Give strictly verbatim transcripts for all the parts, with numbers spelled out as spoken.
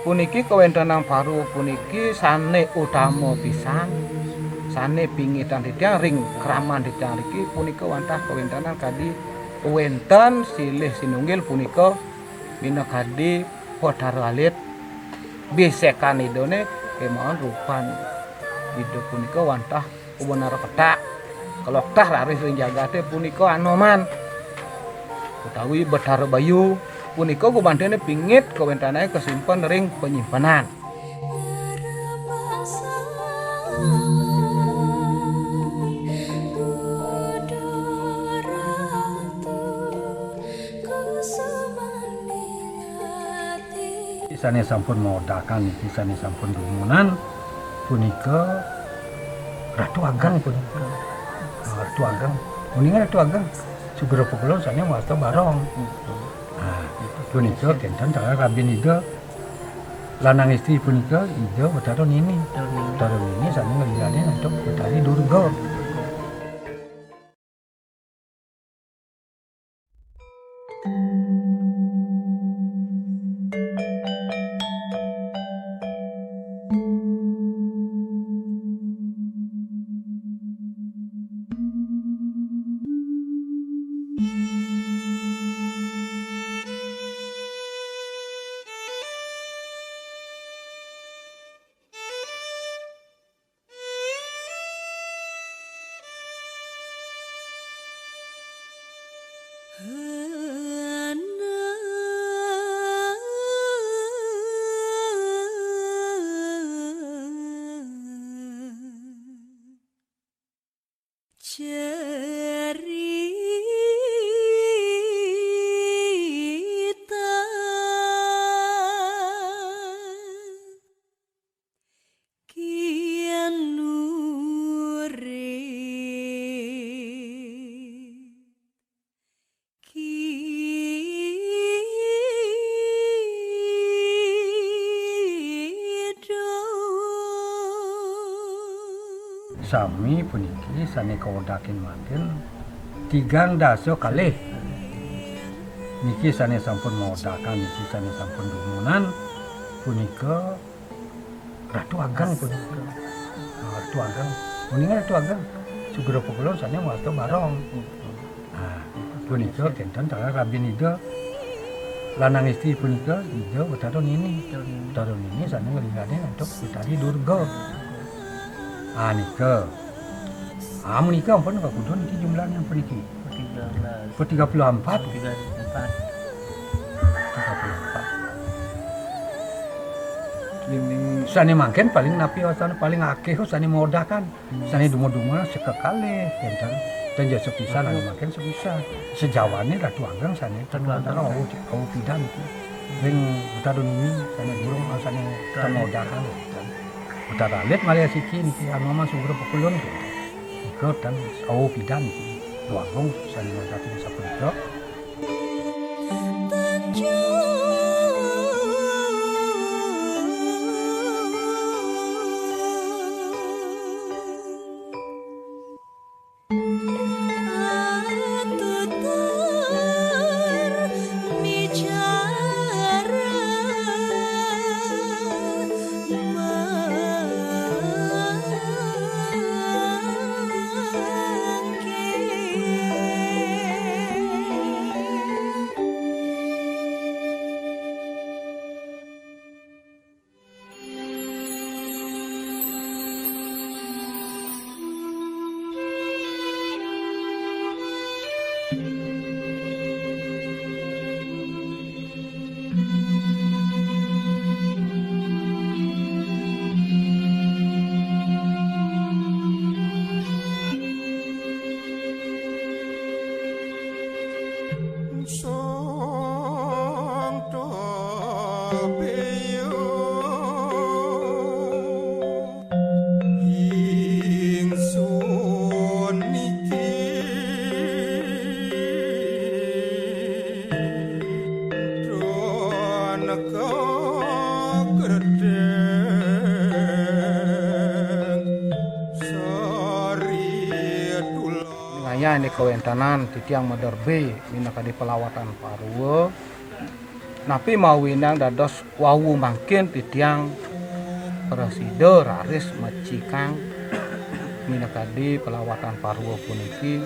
Puniki kawéntenan parwa puniki sané utama pisan, sané pingitan titiang ring kraman titiang niki punika wantah kawéntenan kadi wénten silih sinunggil punika minakadi Betara Alit, bisékan Idané kémaon rupan Ida punika wantah kabenara petak, kaloktah raris ring jagaté punika Anoman utawi Betara Bayu punika gumantiné pingit kawéntenané kasimpen ring panyimpenan. Sané sampun maodakan niki, sané sampun dumunan punika Ratu Ageng punika. Ah, Ratu Ageng. Uningan Ratu Ageng. Sugra Pakulun sané mawasta Barong. Nah, punika kénten taler rabin Ida. Lanang istri punika Ida Betara Nini. Betara Nini sané nglingganin antuk Betari Durga. Sami puniki sané kaodakin mangkin tigang dasa kalih. Niki sané sampun maodakan, niki sané sampun dumunan punika Ratu Ageng punika. Nah, Ratu Ageng. Uningan Ratu Ageng. Sugra Pakulun sané mawasta Barong. Nah, punika kénten taler rabin Ida. Lanang istri punika Ida Betara Nini. Betara Nini sané nglingganin antuk Betari Durga. Ah, nika. Ah, menika ampun kakudun niki jumlahnya puniki. Tiga belas. Tiga puluh empat. Tiga puluh empat. Tiga puluh empat. Sané mangkin paling napi wastané paling akéh sané maodakan. Sané dumun-dumun sekekalih, kénten. Ten jasa pisan anu mangkin sepisan. Sajawané Ratu Ageng sané ten wau pidan niki. Ring Betara Nini sané durung sané ten maodakan. Betara Alit malih asiki niki anu mah Sugra Pakulun. Nika ten wau pidan niki. Ratu Ageng sané maodakan sapunika. Ngayah ini kawéntenan titiang maderbé minakadi palawatan parwa. Napi mawinan dados wau mangkin titiang prasida raris mecikang minakadi palawatan parwa puniki.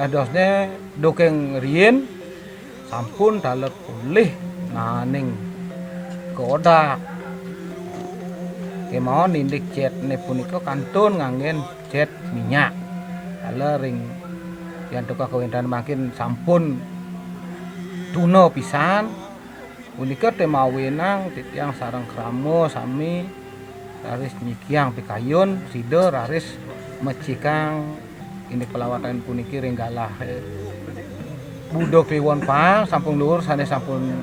Dadosne duking riin sampun taler polih naenin kaodak. Kemawon indik cetne punika kantun nganggen cet minyak. Taler ring yan tukang kawentenan mangkin sampun tuna pisan. Punika te mawinan titiang sareng krama sami raris nyikiang pikayun, sida raris mecikang indik palawatan puniki ring galahe. Buda kliwon pang sampun luhur sane sampun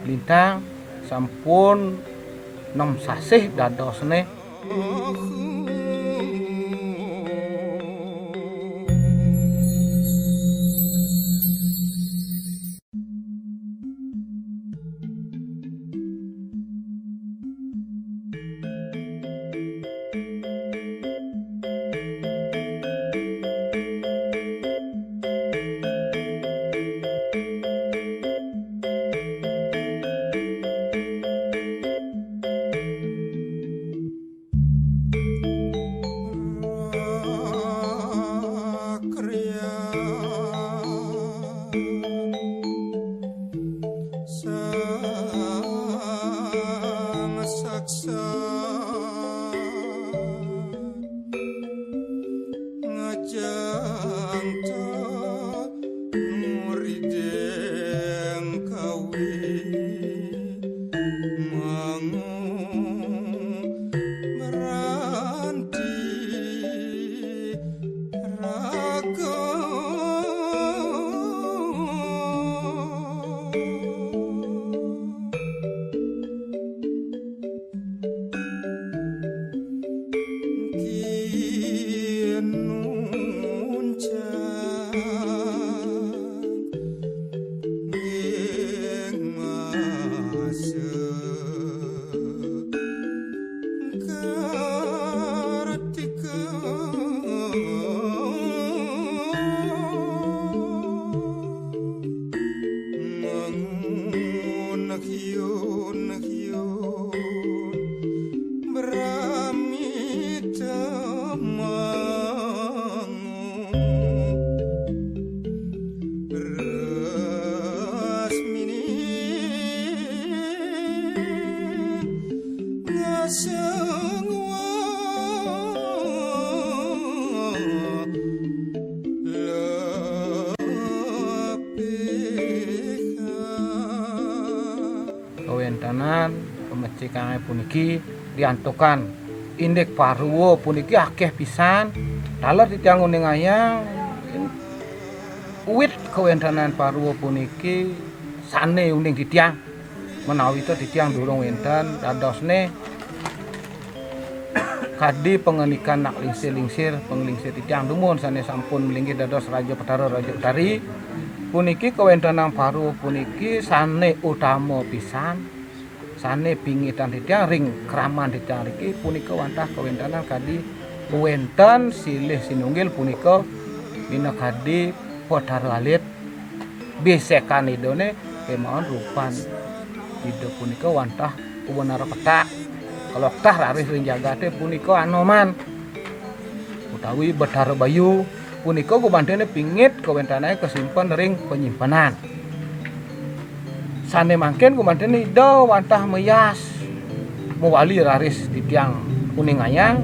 lintang, sampun nem sasih dadosne. Sang saksa ngajanta murideng kawi mangu meranti raga. Kinuncang ing masa kartika. Mangun hyun hyun bramita mangun rasmini ngasengwa. Kawentenan pamecikane puniki riantukan indik parwa puniki akeh pisan. Taler titiang nguningayang wit kawentenan parwa puniki sane uning titiang. Menawi ta titiang durung wenten dadosne kadi pangandikan nak lingsir-lingsir, panglingsir titiang dumun sane sampun malinggih dados Raja Betara, Raja Betari. Puniki kawentenan parwa puniki sane utama pisan, sane pingitan titiang ring kraman titiang riki punika wantah kawentenan kadi wenten silih sinunggil punika minakadi Betara Alit. Bisekan Idane kemawon rupan Ida punika wantah ubenara petak. Kaloktah raris ring jagate punika Anoman utawi Betara Bayu punika gumantene pingit kawentenane kasimpen ring panyimpenan. Sane mangkin gumantene Ida wantah mayas mawali raris titiang uningayang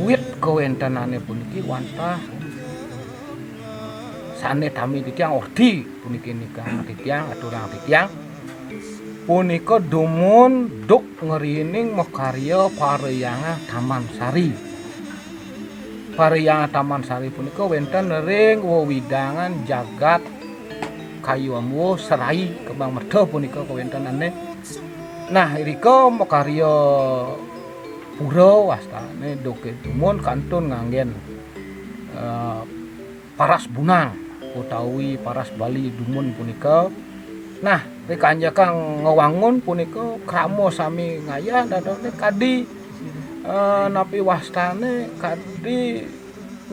wit kawentenane puniki wantah sane tami titiang orti puniki nikang titiang aturang titiang punika dumun duk ngerining makarya Parhyangan Taman Sari. Parhyangan Taman Sari punika wenten ring wewidangan jagat Kayu Ambuh Serai Kembang Merta punika kawentenane. Nah, irika makarya pura wastane duke dumun kantun nganggen eh, paras bunang utawi paras Bali dumun punika. Nah, rikanjekang ngwangun punika krama sami ngayah dadosne kadi eh, napi wastane kadi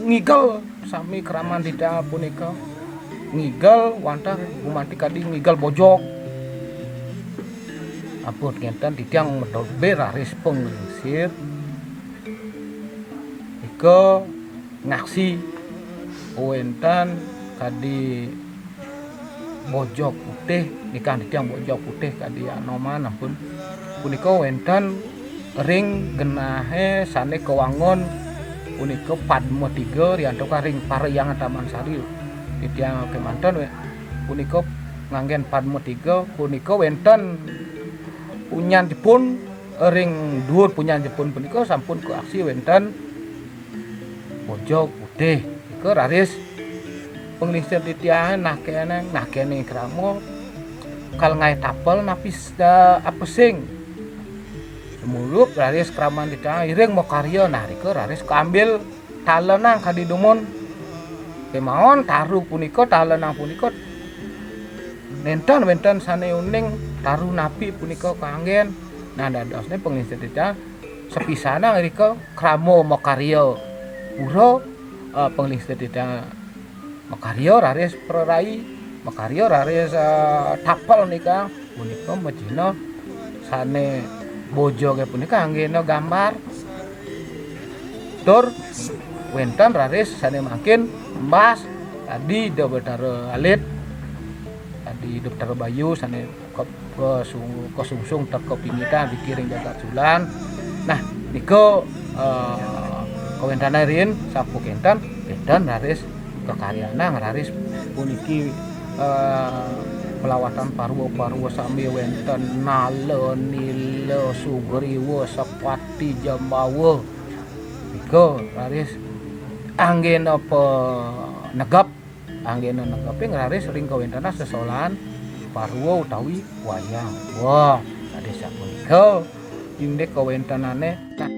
ngigel sami kraman titiang punika. ngigel wantah gumanti kadi ngigel bojog. Ampun ngenten titiang metobe raris panglingsir nika ngaksi wenten kadi bojog putih, nika titiang bojog putih kadi Anoman ampun. Punika wenten ring genahe sane kawangun punika Padma Tiga riantukan ring Parhyangan Taman Sari. Titiang kemanten we, punika nganggen Padma Tiga, punika wenten punyanipun ring duur punyanipun punika sampun kaaksi wenten bojog putih. Nika raris panglingsir titiang nah kene, nah kene krama kal ngae tapel napi s-, eh, apesing. Sumulup raris kraman titiang iring makarya, nah rika raris kaambil talenang kadi dumun. Kemawon taru punika, talenang punika nenten wenten sane uning taru napi punika kaanggen. Nah, dadosne panglingsir titiang sapisanang rika krama makarya pura, eh, panglingsir titiang makarya raris prarai, makarya raris, eh, tapel nika punika macihna sane bojoge punika anggena gambar. Tur wenten raris sane mangkin embas tadi Ida Betara Alit, tadi Ida Betara Bayu sane ke-, kesung-, kesungsung teka pinggitan dikiring jagat sulan. Nah, nika, eh, kawentenan rin sapu kenten, kenten raris kakaryanang raris puniki, eh, pelawatan parwa-parwa sami wenten Nala, Nila, Sugriwa, Sepati, Jambawa. Nika raris anggena panegep, anggena negeping raris ring kawentenan sesolahan parwa utawi wayang. Wah, raris sapunika indik kawentenane. Nah,